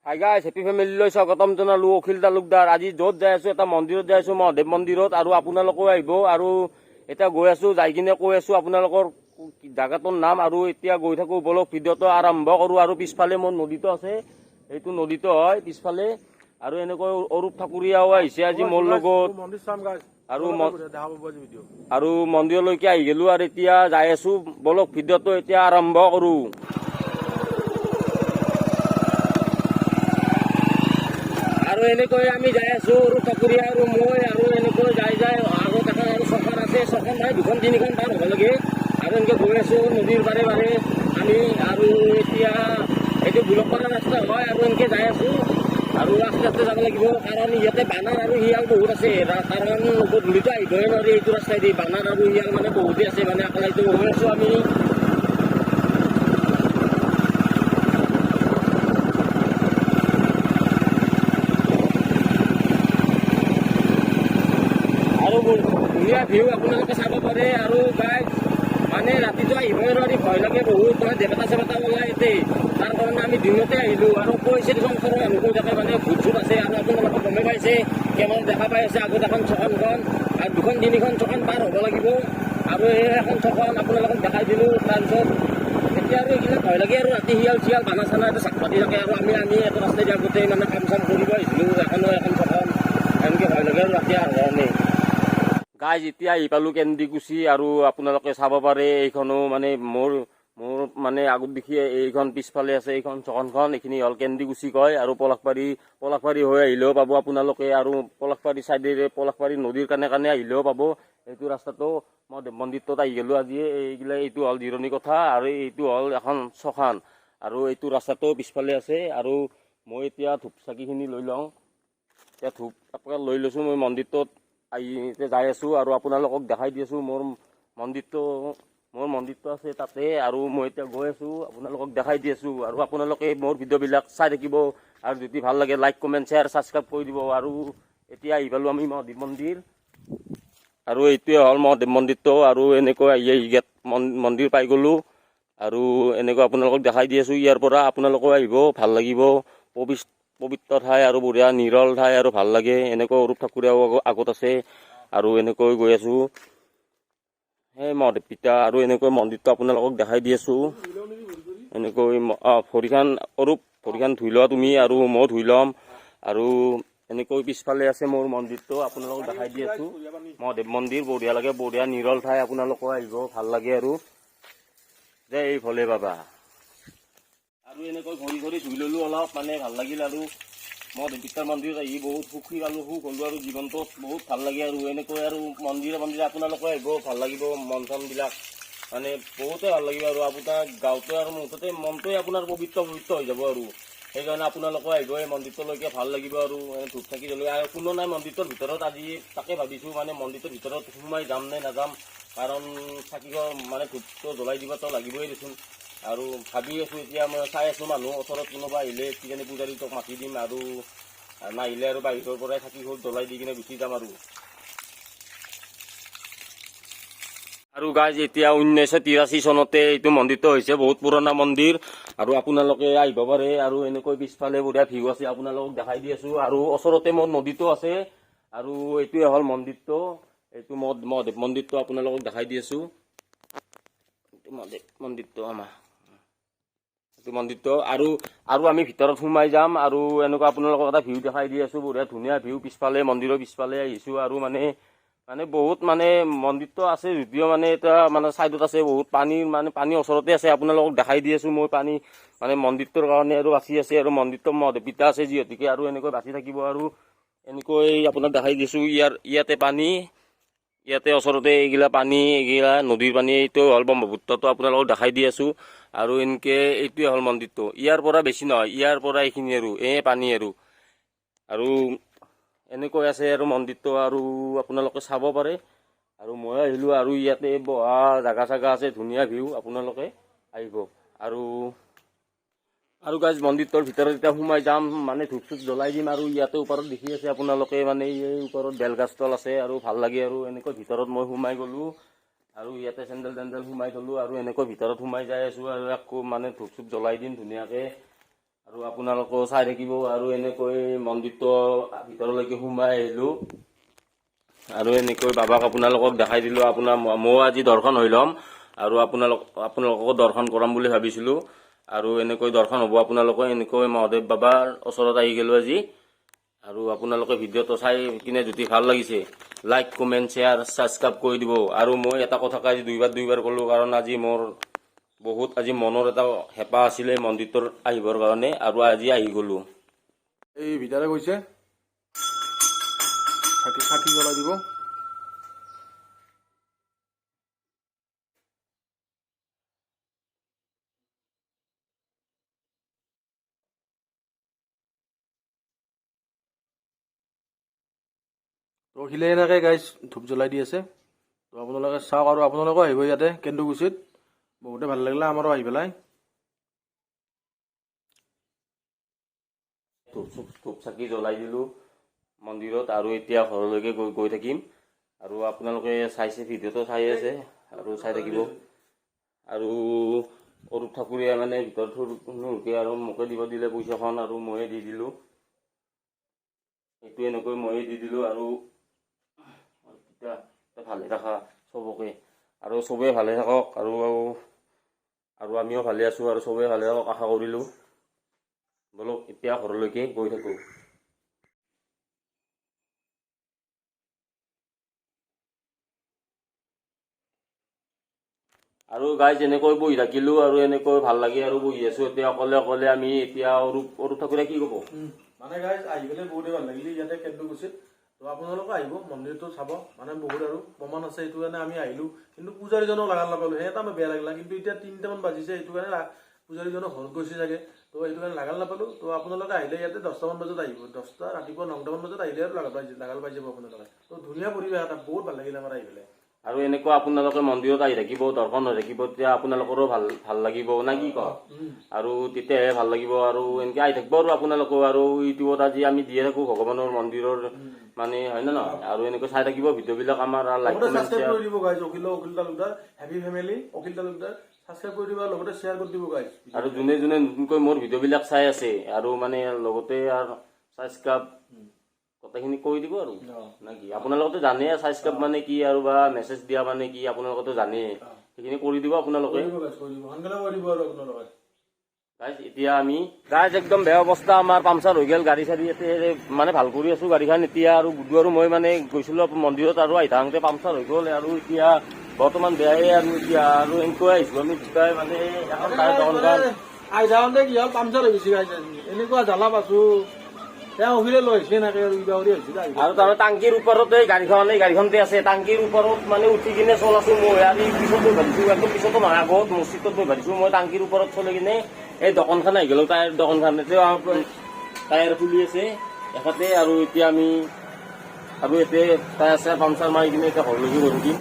Hi guys, happy ফেমিলিলৈ স্বাগতম জনালো। অখিল তালুকদাৰ। আজি য'ত যাই আছো, এটা মন্দিৰত যাই আছো, মহাদেৱ মন্দিৰত। আৰু আপোনালোকেও আহিব। আৰু এতিয়া গৈ আছো, যাই কিনে কৈ আছো আপোনালোকৰ জাগাটোৰ নাম। আৰু এতিয়া গৈ থাকো, বলক ভিডিঅ'টো আৰম্ভ কৰো। আৰু পিছফালে মোৰ নদীটো আছে, এইটো নদীটো হয় পিছফালে। আৰু এনেকৈ অৰূপ ঠাকুৰীয়াও আহিছে আজি মোৰ লগত। মন্দিৰ চাম গাইছ। আৰু দেখা পাব আজি ভিডিঅ'। আৰু মন্দিৰলৈকে আহি গলো আৰু এতিয়া যাই আছো। বলক ভিডিঅ'টো এতিয়া আৰম্ভ কৰো। আৰু এনেকৈ আমি যাই আছো, অৰূপ ঠাকুৰীয়া আৰু মই। আৰু এনেকৈ যাই যাই আগত এখন আৰু চকাৰ আছে, চকাৰ নাই, দুখন তিনিখন পাৰ হ'ব লাগে। আৰু এনেকৈ গৈ আছো নদীৰ পাৰে পাৰে আমি। আৰু এতিয়া এইটো গোলকপাৰা ৰাস্তা হয়। আৰু এনেকৈ যাই আছো আৰু আস্তে আস্তে যাব লাগিব, কাৰণ ইয়াতে বানাৰ আৰু শিয়াল বহুত আছে। কাৰণ গধূলিতো আহিবই নোৱাৰি এইটো ৰাস্তাইদি, বানাৰ আৰু শিয়াল মানে বহুতেই আছে, মানে আকলাইতো গৈ আছো আমি। আৰু ধুনীয়া ভিউ আপোনালোকে চাব পাৰে। আৰু গাইজ মানে ৰাতিটো আহিবই নোৱাৰি, ভয় লাগে বহুত, মানে দেৱতা চেৱতা ওলাই ইয়াতে। তাৰ কাৰণে আমি দিনতে আহিলো। আৰু কৈছে দেখোন ওচৰৰ মানুহ কৈ থাকে মানে ভূত চুত আছে। আৰু আপোনালোকে গমেই পাইছে, কেমেৰাত দেখা পাই আছে আগত এখন চকানখন আৰু দুখন তিনিখন চকান পাৰ হ'ব লাগিব। আৰু এই এখন চকান আপোনালোকক দেখাই দিলো। তাৰপিছত এতিয়া আৰু এইবিলাক ভয় লাগে আৰু ৰাতি শিয়াল চিয়াল বানা চানা এটা চাক পাতি থাকে। আৰু আমি এটা ৰাস্তাই দি আগতে মানে কাম চাম কৰিব আহিছিলো, এখনো এখন চকান এনেকৈ ভয় লাগে আৰু ৰাতি অহাৰ কাৰণে। গাইজ এতিয়া আহি পালো কেন্দিকুচি। আৰু আপোনালোকে চাব পাৰে এইখনো মানে মোৰ মোৰ মানে আগত দেখি এইখন পিছফালে আছে এইখন চকনখন, এইখিনি হ'ল কেন্দিকুচি কয়। আৰু পলাশবাৰী হৈ আহিলেও পাব আপোনালোকে। আৰু পলাশবাৰী চাইডেৰে পলাশবাৰী নদীৰ কাণে কাণে আহিলেও পাব এইটো ৰাস্তাটো। মই মন্দিৰটোত আহি গ'লো আজি। এইগিলা এইটো হ'ল জিৰণি কথা আৰু এইটো হ'ল এখন শ্মশান। আৰু এইটো ৰাস্তাটো পিছফালে আছে। আৰু মই এতিয়া ধূপ চাকিখিনি লৈ লওঁ, এতিয়া ধূপ আপোনাক লৈ লৈছোঁ। মই মন্দিৰটোত আহি এতিয়া যাই আছোঁ আৰু আপোনালোকক দেখাই দি আছোঁ মোৰ মন্দিৰটো। মোৰ মন্দিৰটো আছে তাতে। আৰু মই এতিয়া গৈ আছোঁ, আপোনালোকক দেখাই দি আছোঁ। আৰু আপোনালোকে মোৰ ভিডিঅ'বিলাক চাই থাকিব। আৰু যদি ভাল লাগে লাইক কমেণ্ট শ্বেয়াৰ ছাবস্ক্ৰাইব কৰি দিব। আৰু এতিয়া আহি পালোঁ আমি মহাদেৱ মন্দিৰ। আৰু এইটোৱে হ'ল মহাদেৱ মন্দিৰটো। আৰু এনেকৈ আহি আহি গেট মন্দিৰ পাই গ'লোঁ। আৰু এনেকৈ আপোনালোকক দেখাই দি আছোঁ। ইয়াৰ পৰা আপোনালোকেও আহিব, ভাল লাগিব। পবিত্ৰ ঠাই আৰু বঢ়িয়া নিৰল ঠাই আৰু ভাল লাগে। এনেকৈ অৰূপ ঠাকুৰীয়াও আগত আছে। আৰু এনেকৈ গৈ আছোঁ সেই মহাদেৱ পিতা। আৰু এনেকৈ মন্দিৰটো আপোনালোকক দেখাই দি আছোঁ। এনেকৈ ভৰিখন অৰূপ ভৰিখন ধুই লোৱা তুমি আৰু ময়ো ধুই ল'ম। আৰু এনেকৈ পিছফালে আছে মোৰ মন্দিৰটো, আপোনালোকক দেখাই দি আছোঁ। মহাদেৱ মন্দিৰ বঢ়িয়া লাগে, বঢ়িয়া নিৰল ঠাই, আপোনালোকেও আহিব, ভাল লাগে। আৰু জয় ভোলে বাবা। আৰু এনেকৈ ভৰি চৰি ধুই ল'লো অলপ, মানে ভাল লাগিল। আৰু মহাদেৱ পিতাৰ মন্দিৰত আহি বহুত সুখী পালোঁ, সুখ হ'লো আৰু জীৱনটোত বহুত ভাল লাগে। আৰু এনেকৈ আৰু মন্দিৰে মন্দিৰে আপোনালোকে আহিব, ভাল লাগিব মন চনবিলাক মানে বহুতে ভাল লাগিব। আৰু আপোনাৰ গাঁৱতে আৰু মুঠতে মনটোৱে আপোনাৰ পবিত্ৰ পবিত্ৰ হৈ যাব। আৰু সেইকাৰণে আপোনালোকেও আহিব এই মন্দিৰটোলৈকে, ভাল লাগিব। আৰু এনে ধূপ চাকি জ্বলাই আৰু কোনো নাই মন্দিৰটোৰ ভিতৰত আজি, তাকে ভাবিছোঁ মানে মন্দিৰটোৰ ভিতৰত সোমাই যাম নে নাযাম, কাৰণ চাকিখন মানে ধূপটো জ্বলাই দিবতো লাগিবই দেচোন। আৰু ভাবি আছোঁ এতিয়া মই চাই আছোঁ মানুহ ওচৰত কোনোবা আহিলে কিজানি পূজাৰীটোক মাতি দিম, আৰু নাহিলে আৰু বাহিৰৰ পৰাই চাকি জ্বলাই দি কিনে গুচি যাম। আৰু আৰু গাইজ এতিয়া 1983 চনতে এইটো মন্দিৰটো হৈছে, বহুত পুৰণা মন্দিৰ। আৰু আপোনালোকে আহিব পাৰে। আৰু এনেকৈ পিছফালে বঢ়িয়া ভিউ আছে, আপোনালোকক দেখাই দি আছো। আৰু ওচৰতে মোৰ নদীটো আছে। আৰু এইটোৱে হ'ল মন্দিৰটো, এইটো মহাদেৱ মন্দিৰটো আপোনালোকক দেখাই দি আছো। এইটো মহাদেৱ মন্দিৰটো আমাৰ এইটো মন্দিৰটো। আৰু আৰু আমি ভিতৰত সোমাই যাম। আৰু এনেকুৱা আপোনালোকক এটা ভিউ দেখাই দি আছো, বঢ়িয়া ধুনীয়া ভিউ। পিছফালে মন্দিৰৰ পিছফালে আহিছো। আৰু মানে মানে বহুত মানে মন্দিৰটো আছে যদিও মানে এটা মানে চাইডত আছে বহুত পানী, মানে পানী ওচৰতে আছে, আপোনালোকক দেখাই দি আছো মই। পানী মানে মন্দিৰটোৰ কাৰণে আৰু বাচি আছে। আৰু মন্দিৰটো মহাদেৱ পিতা আছে যিহেতুকে, আৰু এনেকৈ বাচি থাকিব। আৰু এনেকৈ আপোনাক দেখাই দিছো, ইয়াতে পানী, ইয়াতে ওচৰতে এইগিলা পানী, এইগিলা নদীৰ পানী। এইটো হ'ল ব্ৰহ্মপুত্ৰটো, আপোনালোকক দেখাই দি আছো। আৰু এনেকে এইটোৱে হ'ল মন্দিৰটো। ইয়াৰ পৰা বেছি নহয়, ইয়াৰ পৰা এইখিনি আৰু এই পানী। আৰু আৰু এনেকৈ আছে আৰু মন্দিৰটো। আৰু আপোনালোকে চাব পাৰে। আৰু মই আহিলোঁ। আৰু ইয়াতে বহা জাগা চাগা আছে, ধুনীয়া ভিউ, আপোনালোকে আহিব। আৰু আৰু গাইজ মন্দিৰটোৰ ভিতৰত এতিয়া সোমাই যাম, মানে ধূপ চুপ জ্বলাই দিম। আৰু ইয়াতে ওপৰত দেখি আছে আপোনালোকে, মানে এই ওপৰত বেলগছ তল আছে আৰু ভাল লাগে। আৰু এনেকৈ ভিতৰত মই সোমাই গ'লো। আৰু ইয়াতে চেণ্ডেল তেণ্ডেল সোমাই থলো। আৰু এনেকৈ ভিতৰত সোমাই যাই আছো। আৰু আকৌ মানে ধূপ চুপ জ্বলাই দিম ধুনীয়াকে। আৰু আপোনালোকেও চাই থাকিব। আৰু এনেকৈ মন্দিৰটো ভিতৰলৈকে সোমাই আহিলোঁ আৰু এনেকৈ বাবাক আপোনালোকক দেখাই দিলোঁ। আপোনাৰ ময়ো আজি দৰ্শন হৈ ল'ম আৰু আপোনালোককো দৰ্শন কৰাম বুলি ভাবিছিলোঁ। আৰু এনেকৈ দৰ্শন হ'ব আপোনালোকে। এনেকৈ মহাদেৱ বাবাৰ ওচৰত আহি গ'লোঁ আজি। আৰু আপোনালোকে ভিডিঅ'টো চাই কিনে যদি ভাল লাগিছে, লাইক, কমেণ্ট, শ্বেয়াৰ, ছাবস্ক্ৰাইব কৰি দিব। আৰু মই এটা কথাকে আজি দুইবাৰ দুইবাৰ ক'লোঁ, কাৰণ আজি মোৰ বহুত আজি মনৰ এটা হেঁপাহ আছিলে মন্দিৰটোৰ আহিবৰ কাৰণে, আৰু আজি আহি গ'লোঁ। এই ভিতৰে গৈছে, চাকি চাকি জ্বলাই দিব। তো অখিলে এনেকৈ গাইজ ধূপ জ্বলাই দি আছে। তো আপোনালোকে চাওক আৰু আপোনালোকেও আহিব ইয়াতে কেন্দুকুছিত। বহুতে ভাল লাগিলে আমাৰো আহি পেলাই। ধূপ চুপ ধূপ চাকি জ্বলাই দিলোঁ মন্দিৰত আৰু এতিয়া ঘৰলৈকে গৈ গৈ থাকিম। আৰু আপোনালোকে চাইছে, ভিডিঅ'টো চাই আছে আৰু চাই থাকিব। আৰু অৰূপ ঠাকুৰীয়া মানে ভিতৰত নুৰুকে আৰু মোকে দিব দিলে পইচাখন আৰু ময়ে দি দিলোঁ। এইটো এনেকৈ ময়ে দি দিলোঁ। আৰু তেতিয়া ভালে থাকা চবকে, আৰু চবেই ভালে থাকক, আৰু আৰু আমিও ভালে আছোঁ, আৰু চবেই ভালে থাকক আশা কৰিলোঁ। ব'লক, এতিয়া ঘৰলৈকে গৈ থাকোঁ। আৰু গাইজ, এনেকৈ বহি থাকিলো আৰু এনেকৈ ভাল লাগে আৰু বহি আছো এতিয়া অকলে অকলে আমি। এতিয়া অৰূপ অৰূপ ঠাকুৰে কি ক'ব? মানে গাইজ, আহি পেলাই বহুতে ভাল লাগিলে ইয়াতে কেন্দুকুছিত। তো আপোনালোকে আহিব, মন্দিৰটো চাব। মানে বহুত আৰু প্ৰমাণ আছে, সেইটো কাৰণে আমি আহিলো। কিন্তু পূজাৰীজনক লাগাল নাপালো, সেই এটা আমাৰ বেয়া লাগিলা। কিন্তু এতিয়া 3টামান বাজিছে, সেইটো কাৰণে পূজাৰীজনক ঘৰত গৈছে চাগে, তো সেইটো কাৰণে লাগাল নাপালো। তো আপোনালোকে আহিলে ইয়াতে 10টামান বজাত আহিব, 10টা, ৰাতিপুৱা 9টামান বজাত আহিলে আৰু লাগাল পাই যাব আপোনালোকে। তো ধুনীয়া পৰিৱেশ এটা, বহুত ভাল লাগিলে আমাৰ আহি পেলাই। আৰু এনেকুৱা আপোনালোকে মন্দিৰত আহি থাকিব, দৰ্শন হৈ থাকিব, তেতিয়া আপোনালোকৰো ভাল ভাল লাগিব না কি কয়? আৰু তেতিয়াহে ভাল লাগিব। আৰু এনেকে আহি থাকিব আৰু আপোনালোকেও। আৰু ইউটিউবত আজি আমি দিয়ে থাকো ভগৱানৰ মন্দিৰৰ, মানে হয় নে নহয়? আৰু এনেকৈ চাই থাকিব ভিডিঅ'বিলাক আমাৰ, লাইক, লগতে কমেণ্ট, ছাবস্ক্ৰাইব শ্বেয়াৰ কৰি দিব guys. Akhil Akhil Talukdar happy family, Akhil Talukdar subscribe কৰি দিব আৰু লগতে শ্বেয়াৰ কৰি দিব গাইজ। আৰু যোনে যোনে নতুনকৈ মোৰ ভিডিঅ'বিলাক চাই আছে আৰু মানে লগতে আৰু ছাবস্ক্ৰাইব কথাখিনি কৈ দিব আৰু না কি? আপোনালোকেতো জানে ছাবস্ক্ৰাইব মানে কি আৰু বা মেছেজ দিয়া মানে কি, আপোনালোকেতো জানে, সেইখিনি কৰি দিব আপোনালোকে। কৰি দিব গাইজ, কৰি দিব, সোনকালে কৰি দিব আৰু আপোনালোকে। গাইজ, এতিয়া আমি গাইজ একদম বেয়া অৱস্থা আমাৰ, পামচাৰ হৈ গ'ল গাড়ী চাড়ী। ইয়াতে মানে ভাল কৰি আছো গাড়ীখন এতিয়া। আৰু গুডু আৰু মই মানে গৈছিলো মন্দিৰত আৰু আহি থাকোঁতে পামচাৰ হৈ গ'ল। আৰু এতিয়া বৰ্তমান বেয়াই। আৰু এতিয়া আৰু এনেকৈ আহিছো আমি দুটাই, মানে এখন টায়াৰ দোকানখন আহি থাকোঁতে কি হ'ল, পামচাৰ হৈ গৈছে গাইজ। এনেকুৱা জ্বালা পাইছো, তেওঁ অখিলে লৈ আহিছে এনেকে আৰু কিবা কৰি আহিছিল আহি। আৰু তাৰ টাংকিৰ ওপৰতে গাড়ীখন, এই গাড়ীখনতে আছে, টাংকিৰ ওপৰত মানে উঠি কিনে চলাছো মই। আৰু এই পিছত মই ভাবিছো, একদম পিছতো নহয়, আগত মছজিদত মই ভাবিছো, মই টাংকিৰ ওপৰত চলি কিনে এই দোকানখন আহি গ'লো, টায়াৰ দোকানখন। এতিয়া টায়াৰ খুলি আছে এখেতে। আৰু এতিয়া আমি আৰু ইয়াতে টায়াৰ চায়াৰ পামচাৰ মাৰি কিনে এতিয়া ঘৰলৈকে গৈ থাকিম।